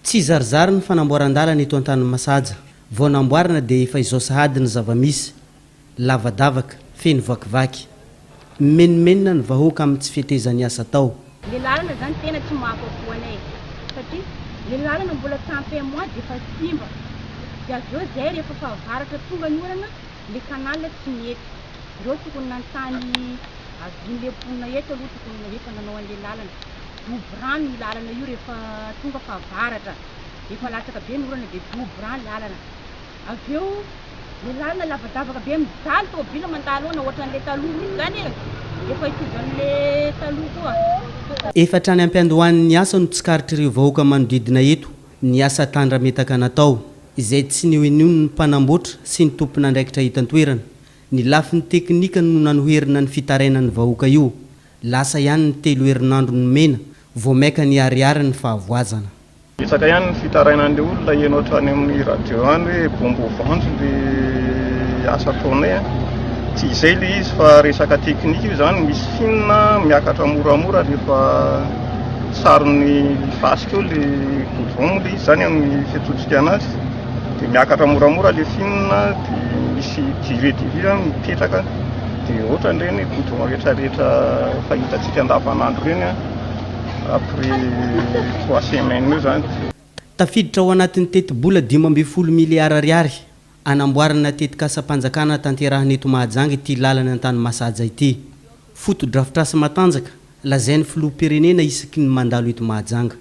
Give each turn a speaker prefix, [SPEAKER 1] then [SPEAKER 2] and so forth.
[SPEAKER 1] Tsy zarizary ny fanamboaran-dalana eto Antanimasaja. Vao namboarina dia efa izao sahady ny zava-misy. Lavadavaka, feno vakivaky. Mimenomenona ny vahoaka amin'ny tsy fetezan'ny asa atao.
[SPEAKER 2] Le lalana zany tena tsy mahafapo anay satria le lalana mbola tsy ampy un mois de efa simba de avy eo zay rehefa fahavaratra tonga ny orana le canal tsy mety reo tokony nanontany avis le mponina eto aloha tokony rehefa nanao anle lalana dobo rano io lalana io rehefa tonga fahavaratra efa latsaka be ny orana de dobo rano lalana Avy eo le lalana lavadavaka be mijaly tôbila mandalo eo na ohatran'le taloha mihitsy zany e! Efa hitovy amle taloha koa.
[SPEAKER 1] Efa hatrany am-piandohan'ny asa no tsikaritr'ireo vahoaka manodidina eto ny asa tandrametaka natao, izay tsy nohenoin'ny mpanamboatra sy ny tompon'andraikitra eto an-toerana. Ny lafiny teknika no nanoherina ny fitarainan'ny vahoaka io. Lasa ihany ny telo herinandro nomena, vao maika niharihary ny fahavoazana.
[SPEAKER 3] Betsaka ihany ny fitarainan'ilay olona heno hatrany amin'ny radio any hoe bombe au ventre le asa ataonay a. Tsy izay ilay izy fa resaka teknika io izany, misy fil miakatra moramora rehefa saron'ny fasika eo le goudron moa ilay izy izany amin'ny fiantsoantsika anazy, dia miakatra moramora le fil dia misy durée de vie zany mipetraka dia ohatran'ireny goudron rehetrarehetra fahitantsika andavanandro ireny a. Après 3 semaines eo zany.
[SPEAKER 1] Tafiditra ao anatin'ny tetibola 15 miliara ariary anamboarana tetikasam-panjakana tanterahina eto Mahajanga ity lalana Antanimasaja ity. Fotodrafitrasa matanjaka, lazain'ny filoham-pirenena isaky ny mandalo eto Mahajanga.